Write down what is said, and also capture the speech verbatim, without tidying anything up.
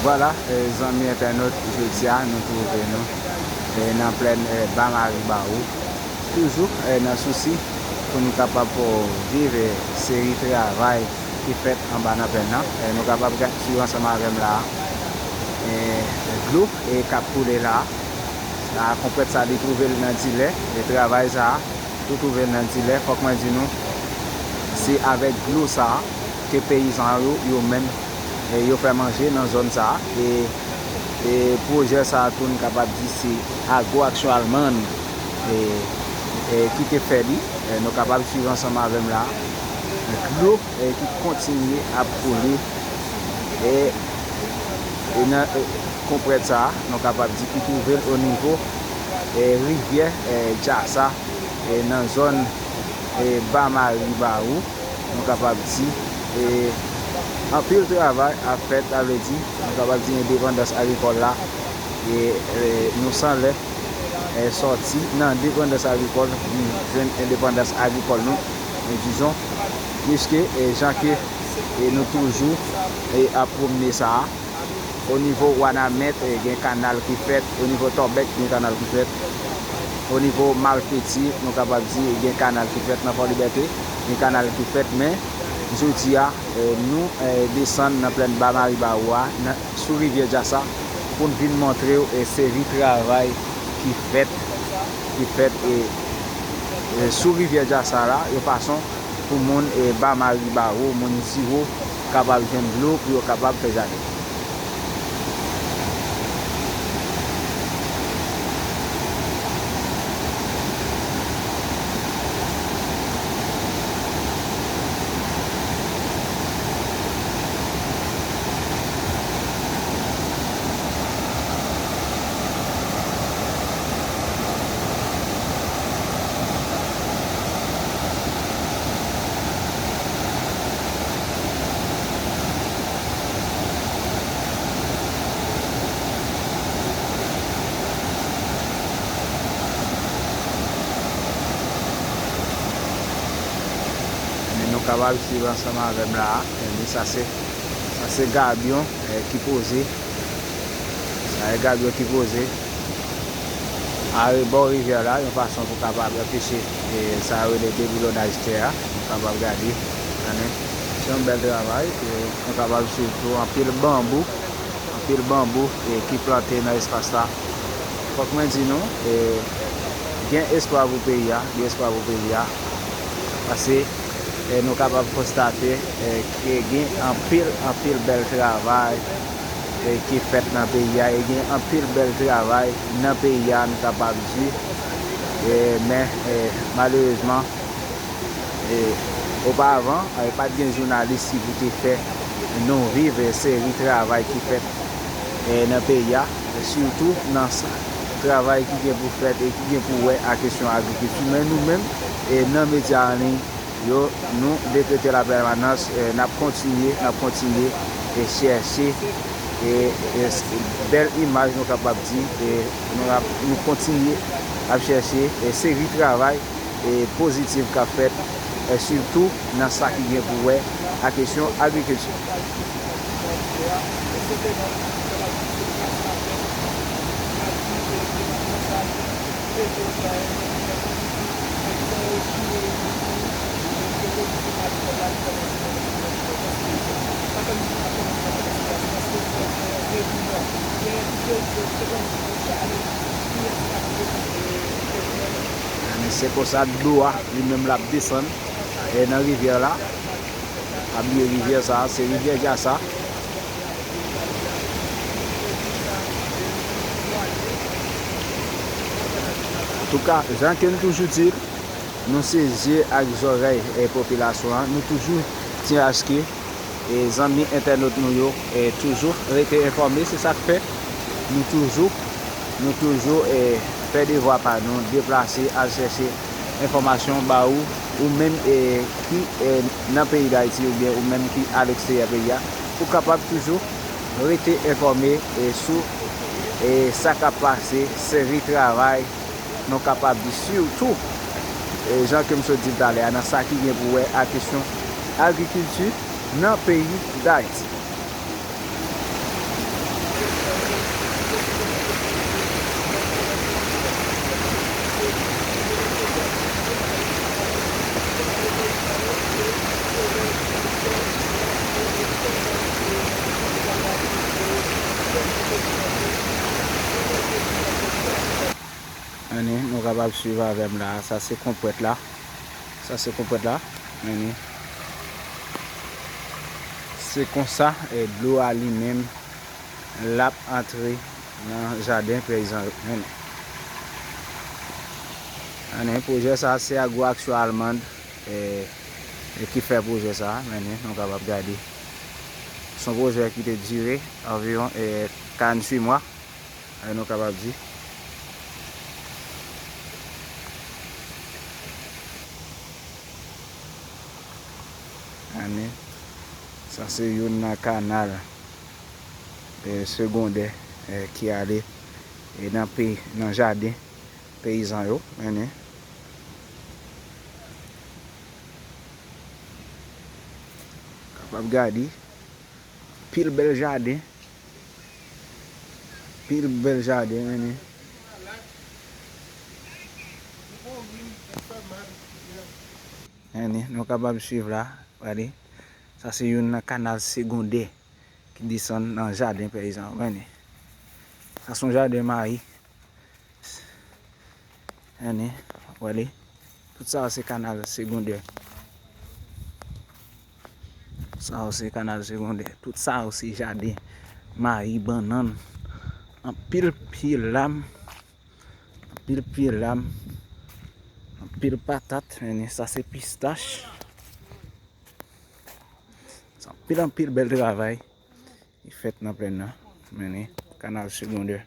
Vwala, eh, zanmi entènot, jodi a nou twouve nou, eh, nan plèn, eh, Ba Maribawou. Toujou, eh, nan sousi pou nou kapab, eh, viv, eh, seri travay ki fèt anba nan plèn nan. Eh, nou kapab gad swiv ansanm avè m la a. Eh, dlo, eh, k ap koule la a. Sa, konpwèt sa, li twouve l nan Dilè. Eh, travay sa a, tou twouve l nan Dilè. Fòk mwen di nou, se avèk dlo sa a ke peyizan yo, yo menm, eh, yo fè manje nan zòn sa a. E, e pwojè sa a tou, n kapab di se Agro Aksyon Alman, eh, eh, ki te fè li. Eh, nou kapab swiv ansanm avè m la. Dlo, eh, ki kontinye ap koule. E, e nan, eh, konpwèt sa a, nou kapab di ki twouve l o nivo, eh, rivyè, eh, Djasa, eh, nan zòn, eh, Ba Maribawou. Nou kapab di, eh, anpil travay ap fèt, sa vle di, nou kapab di endepandans agrikòl la, e, eh, nou san lè, eh, sòti nan depandans agrikòl, nou jwenn endepandans agrikòl nou, eh, dizon, piske, eh, jan ke, eh, nou toujou, eh, ap pwomne sa a, o nivo Wanament, eh, gen kanal ki fèt, o nivo Tòbèk, gen kanal ki fèt, o nivo Malfeti, nou kapab di, gen kanal ki fèt nan Fò Libète, gen kanal ki fèt, men jodi a, eh, nou, eh, desann nan plèn Ba Maribawou a, nan, sou rivyè Djasa, pou n vin montre w, eh, seri travay ki fèt, ki fèt, eh, eh, sou rivyè Djasa la, yon fason pou moun, eh, Ba Maribawou, moun Ziwo, kapab jwenn dlo pou yo kapab fè jaden. Men nou kapab swiv ansanm avè m la a. Ebyen, sa se, sa se gabyon, eh, ki poze. Sa e gabyon ki poze arebò rivyè la, yon fason pou kapab anpeche, eh, sa yo rele deboulonnaj tè a. Nou kapab gade, tande. Se yon bèl travay. Eh, nou kapab swiv tou anpil banbou, anpil banbou, eh, ki plante nan espas la. Fòk mwen di nou, eh, gen espwa pou peyi a, gen espwa pou peyi a. Paske, eh, nou kapab konstate, eh, ke gen anpil, anpil bèl travay, eh, ki fèt nan peyi a, e gen anpil bèl travay nan peyi a, nou kapab di. Eh, men, eh, malerezman, e, oparavan, e, pa t gen jounalis ki pou te fè nou viv, e, seri travay ki fèt, e, nan peyi a, e, sitou nan s-, travay ki gen pou fèt e ki gen pou wè ak kesyon agrikilti. Men nou menm, e, nan medya an liy yo, nou dekrete lapèmanans, e, n ap kontinye, n ap kontinye, e, chèche, e, e, s-, bèl imaj nou kapab di, e, nou ap, nou kontinye ap chèche, e, seri travay e pozitif k ap fèt, e sitou nan sa ki gen pou wè ak kesyon agrikilti. Men se konsa dlo a, li menm l ap desann, e, nan rivyè la. Pa bliye rivyè sa, se rivyè Djasa. Antouka, jan ke n toujou di l, nou se zye ak zòrèy, e, popilasyon an. Nou toujou tyen aske, e, zanmi entènot nou yo, e, toujou rete enfòme. Se sa k fè nou toujou, nou toujou, e, fè devwa pa nou, deplase, al chèche enfòmasyon ba ou, ou menm, e, ki, e, nan peyi Dayiti oubyen ou menm ki aleksteryè peyi a, pou kapab toujou rete enfòme, e, sou, e, sa k ap pase, seri travay nou kapab di, sitou, e, jan ke m sot di l talè a, nan sa ki gen pou wè ak kesyon agrikilti nan peyi Dayiti. Kapab swiv avè m la. Sa se konpwèt la. Sa se konpwèt la. Men ni. Se konsa, e, dlo a li menm, l ap antre nan jaden peyizan yo. Men ni. Men ni, pwojè sa se Agro Action Allemande, e, e ki fè pwojè sa. Men ni, nou kapab gade. Se yon pwojè ki te dire anviwon, e, karanntuit mwa. E, nou kapab di. Men ni. Sa se youn nan kanal, e, segondè, e, ki ale, e, nan peyi, nan jaden peyizan yo. Men ni. Kapab gade. Pil bèl jaden. Pil bèl jaden, men ni. Men ni, nou kapab swiv la. Gade. Sa se youn nan kanal segondè ki desann nan jaden peyizan yo. Men ni. Sa se yon jaden mayi. Men ni, w ale. Tout sa yo se kanal segondè. Sa yo se kanal segondè. Tout sa yo se jaden mayi, bannann, anpil pye lam, anpil pye lam, anpil patat. Men ni, sa se pistach. Se anpil, anpil bèl travay ki fèt nan plèn nan. Men ni, kanal segondè.